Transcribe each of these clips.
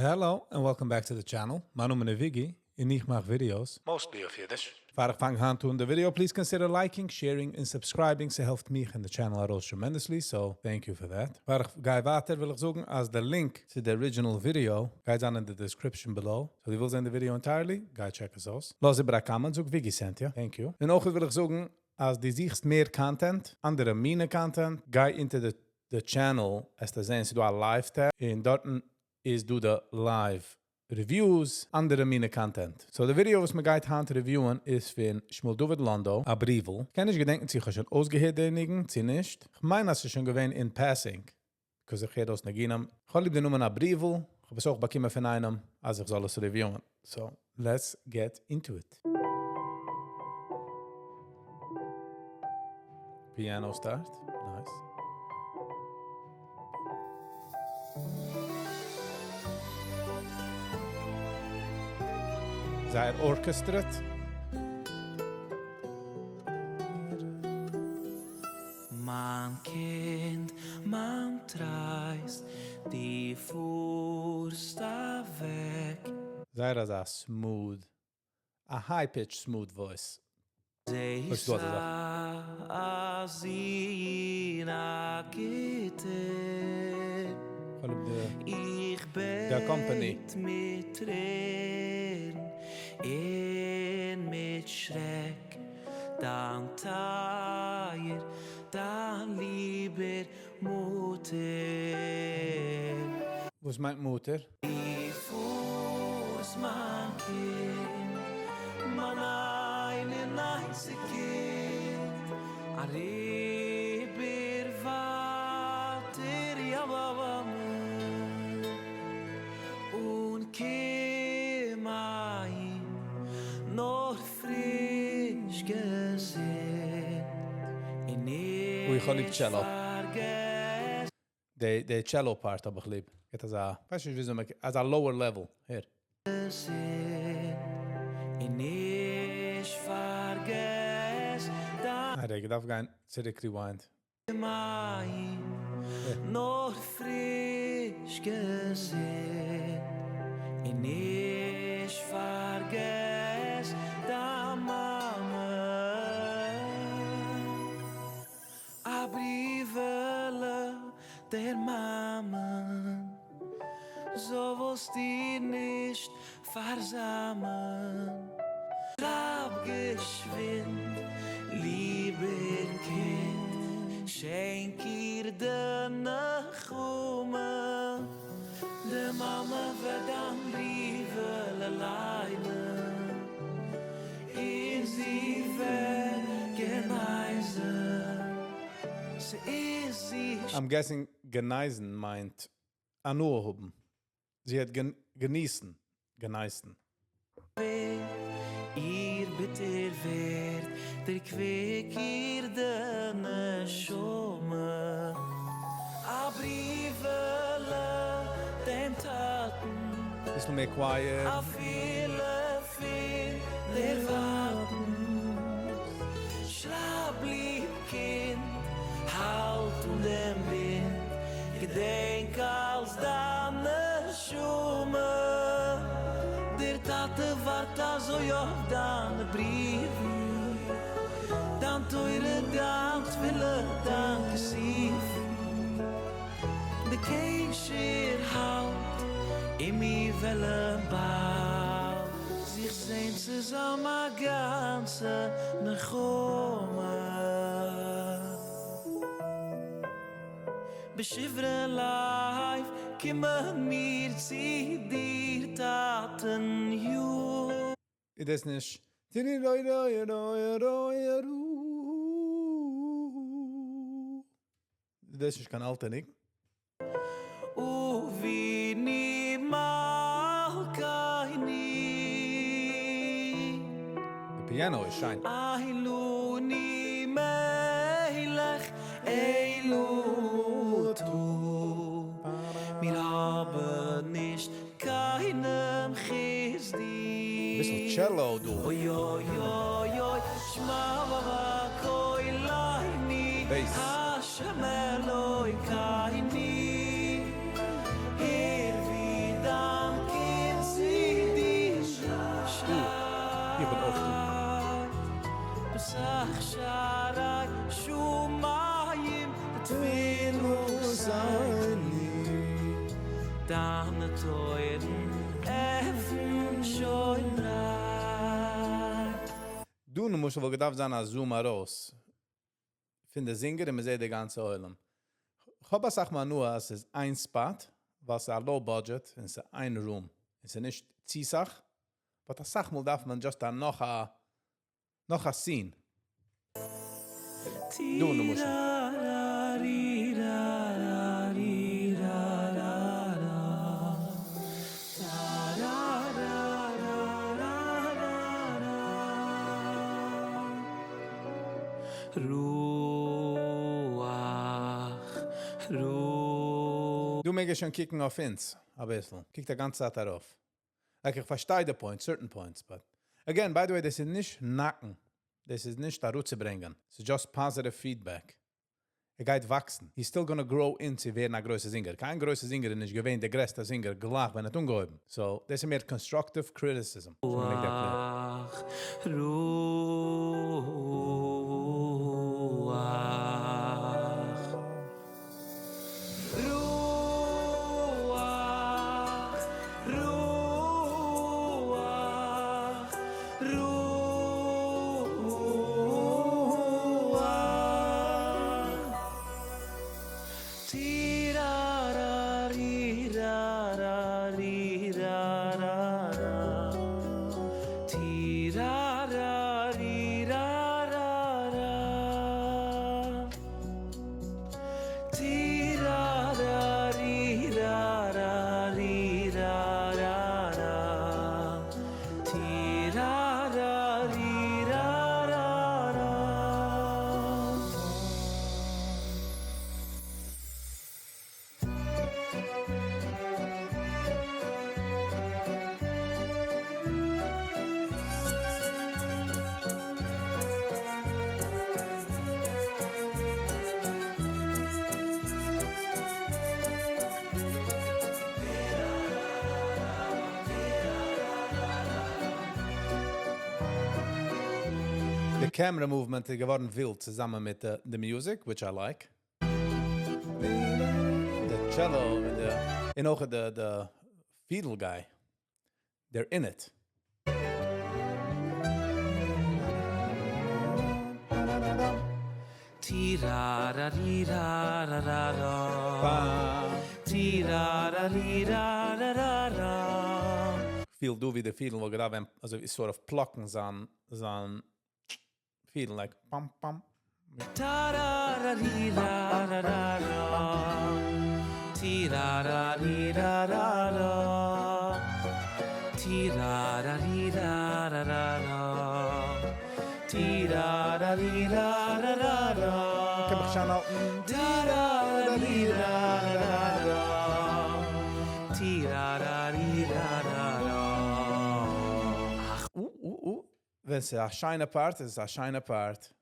Hello and welcome back to the channel, מיין נאמען איז וויגי און איך מאך ווידיאוס, mostly אויף אידיש. פאר איך פאנג היינט אן די ווידיאו please consider liking, sharing און subscribing, ס'העלפט מיך און די channel ארויס tremendously, so thank you for that. פאר איך גיי ווייטער וויל איך זאגן אז די link צו די original ווידיאו גייט זיין אין די description below, so דו ווילסט זען די ווידיאו entirely, גיי check עס אויס. לאז איבער א comment, זאג וויגי sent ya, thank you. און אויך וויל איך זאגן אז דו זוכסט מער content, אנדערע מינע content, גיי אונטער די די channel עסטו זען ס'איז דא א live tab און דארטן איז דא די live reviews, אנדערע מינע content. So די ווידיאו וואס מ'גייט היינט review ען איז פון שמואל דוד לאנדא, א בריוול. כ'קען נישט געדענקן צו כ'האב שוין אויסגעהערט די ניגון צו נישט, כ'מיין אז ס'איז שוין געווען אין passing, 'cause איך הער אויס ניגונים. כ'האב ליב די נאמען א בריוול, כ'האב עס אויך באקומען פון איינעם אז איך זאל עס review ען. So let's get into it. Piano start, nice. זייער orchestrated. מיין קינד, מיין טרייסט, דו פארסט אוועק. זייער אזא smooth, א high pitch smooth voice. זעהסט אז אין א גוטער. איך בעט מיט טרערן און מיט שרעק. דיין טייער, דיין ליבער מוטער. וואס מיינט מוטער? דו פארסט מיין קינד, מיין איין און איינציג קינד, אריבער ווייטער ימים און קום אהיים נאר פריש געזונט און אוי איך האב ליב נישט cello. פארגעס. די די cello part האב איך ליב. געט אזא, כ'ווייס נישט וויאזוי מען, אזא lower level. הער. און נישט פארגעס דיין. א רגע, דארף גיין צוריק rewind. מים, נאר פריש געזונט, און נישט פארגעס דיין מאמע. א בריוועלע דער מאמען, זאלסט איר נישט פארזאמען. שרייב געשווינד, ליבער קינד, שענק איר די נחמה. די מאמע וועט דיין בריוועלע ליינען, און זי וועט גענייזן. ס'איז זי. I'm guessing גענייזן מיינט הנאה האבן. זי האט געניסן, גענייסן. איר ביטער ווערט דערקוויק איר די נשמה. א בריוועלע דעם טאטן. ביסל מער choir. אפילו פון דערווייטנס. שרייב ליב קינד, האלט אן דעם ווינט, געדענק אלס דיין נשמה. דער טאטע ווארט אזוי אויף דיינע בריוון, דיין תורה, דיין תפילה, דיין כתיבה. די קשר האלט און מיר וועלן באלד זיך זען צוזאם א גאנצע נחמה. בשברון לב קומען מיר צו דיר טאטעניו. איז דאס נישט? איז דאס נישט קיין אלטע ניגון? אבינו מלכינו. די piano איז שיין. אין לנו מלך אלא אתה. מיר האבן נישט קיינעם חוץ דיר. אביסל cello דא. אוי אוי אוי אוי שמע קולינו Bass. השם אלוקינו הער ווי דיין. טויערן עפן שוין ברייט. דא למשל וואלט געדארפט זיין א zoom ארויס פון די singer און מ'זעט די גאנצע עולם. איך האב אסאך מאל הנאה אז ס'איז איין spot, ווייל ס'איז א low budget און ס'איז איין room. און ס'איז נישט צו סאך, but אסאך מאל דארף מען just א נאך א נאך א scene. דא למשל. רוח, רוח. דא מעג איך שוין קוקן אויף אונז, א ביסל. קוקט די גאנצע צייט ארויף. Like איך פארשטיי די point, certain points, but again, by the way, דאס איז נישט נאקן. דאס איז נישט אראפצוברענגען. ס'איז just positive feedback. ער גייט וואקסן. He's still gonna grow into ווערן א גרויסער singer. קיין גרויסער singer איז נישט געווען דער גרעסטער singer גלייך ווען ער האט אנגעהויבן. So, דאס איז מער constructive criticism. So, make that clear. רוח, רוח. רוח, רוח, רוח. Ti-ra-ra-ri-ra-ra-ri-ra-ra-ra. Ti-ra-ra-ri-ra-ra-ra. Ti-ra-ra-ri-ra-ra-ri-ra-ra-ra. Ti-ra-ra-ri-ra-ra-ra. The camera movement איז געווארן ווילד צוזאמען מיט the music, which I like. The cello and the און אויך the fiddle guy. They're in it. Ti-ra-ra-ri-ra-ra-ra-ra. Ti-ra-ra-ri-ra-ra-ra-ra. פיל דא ווי די fiddle וואלט געדארפט ווען, אזוי ווי sort of plucken זיין זיין fiddle like pam pam. Ta-ra-ra-ri-ra-ra-ra-ra. Ti-ra-ra-ri-ra-ra-ra. Ti-ra-ra-ri-ra-ra-ra-ra. Ti-ra-ra-ri-ra-ra-ra-ra. קען מיך שוין האלטן. Ta-ra-ra-ri-ra-ra-ra. Ti-ra-ra-ri-ra-ra-ra. אך, ווען ס'איז א שיינע part, איז עס א שיינע part.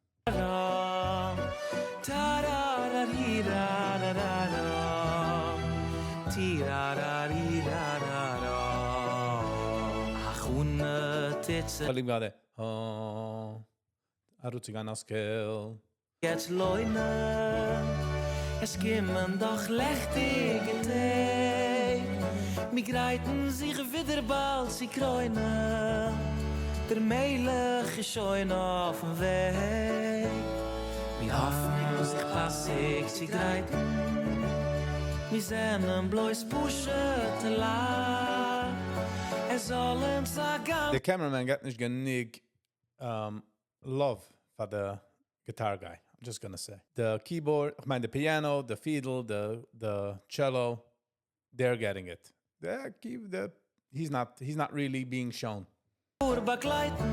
Ta-ra-ra-ri-ra-ra-ra-ra. Ti-ra-ra-ri-ra-ra-ra. אך, און איך ליב גראדע. Oh, ארויסצוגיין א scale. יעצט לוינען, עס קומען דאך ליכטיגע טעג. מיר גרייטן זיך ווידער באלד צו קרוינען. דער מלך איז שוין אויפן וועג. מיר האפן זיך פאסיג צו גרייטן. מיר זענען בלויז פשוטע לייט. עס זאל אונז א גאנ- The cameraman got נישט גענוג love for the guitar guy. I'm just gonna say. The keyboard, איך מיין, the piano, the fiddle, the cello, they're getting it. The key, the he's not he's not really being shown. באגלייטן.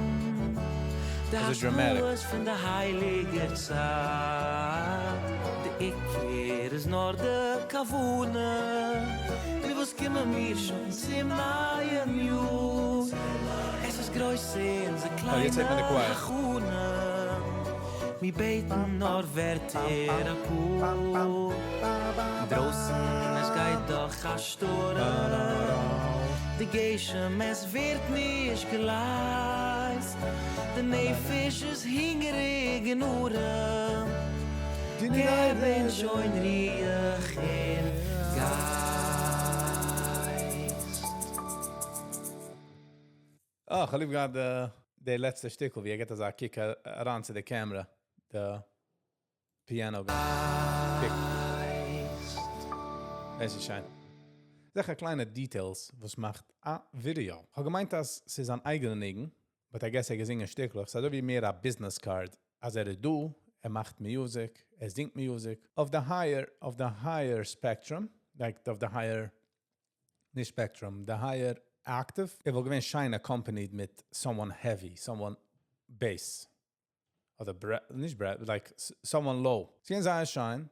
This is dramatic. דאס פון דער הייליגער צייט. דער עיקר איז נאר די כוונה. מיר וואס קומען מיר שוין צום נייעם יאר. עס איז גרויס אונזער Oh, יעצט זעט מען די קליינע choir. הכנה. מיר בעטן נאר ווערטער א פאר. דרויסן, עס גייט דאך א שטורעם. די גשם, עס ווערט נישט געלייזט. די נפש איז הונגעריג און ארעם. געב אונז שוין רוח און גייסט. אה, איך האב ליב געהאט די, די לעצטע שטיקל, ווי ער גיט אזא קוק אריין צו די camera. די piano. Kick. עס איז שיין. אזעלכע קליינע details, וואס מאכט א video. איך האב געמיינט, אז עס איז אן אייגענע ניגון, but I guess ער געזינגען שטיקלעך. ס'איז אזוי ווי מער א business card. אז ער איז דא, ער מאכט music, ער זינגט music. Of the higher spectrum, like of the higher, נישט spectrum, the higher octave. ער וואלט געווען שיין accompanied מיט someone heavy, someone bass. אדער bre נישט bre like someone low. ס'איז זייער שיין.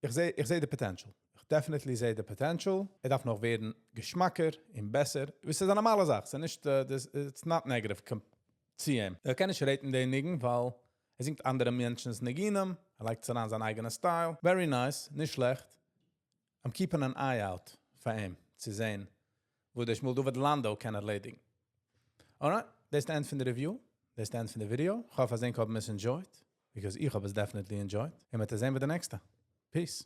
איך זע the potential. איך definitely זע the potential. ער דארף נאך ווערן געשמאקער און בעסער. עס איז א נארמאלע זאך. עס איז נישט, it's not negative צו אים. ער קען נישט rate ן דעם ניגון, ווייל ער זינגט אנדערע מענטשנ'ס ניגונים. ער לייגט עס אן זיין אייגענע style. Very nice, נישט שלעכט. I'm keeping an eye out פאר אים, צו זען, וואו דער שמואל דוד לאנדא קען ערלעדיגן. Alright, דאס איז the end פון די review. דאס איז the end פון די video. איך האף, אז ענק האבן עס enjoyed. Because איך האב עס definitely enjoyed. און מיר זעען ביי די נעקסטע. Peace.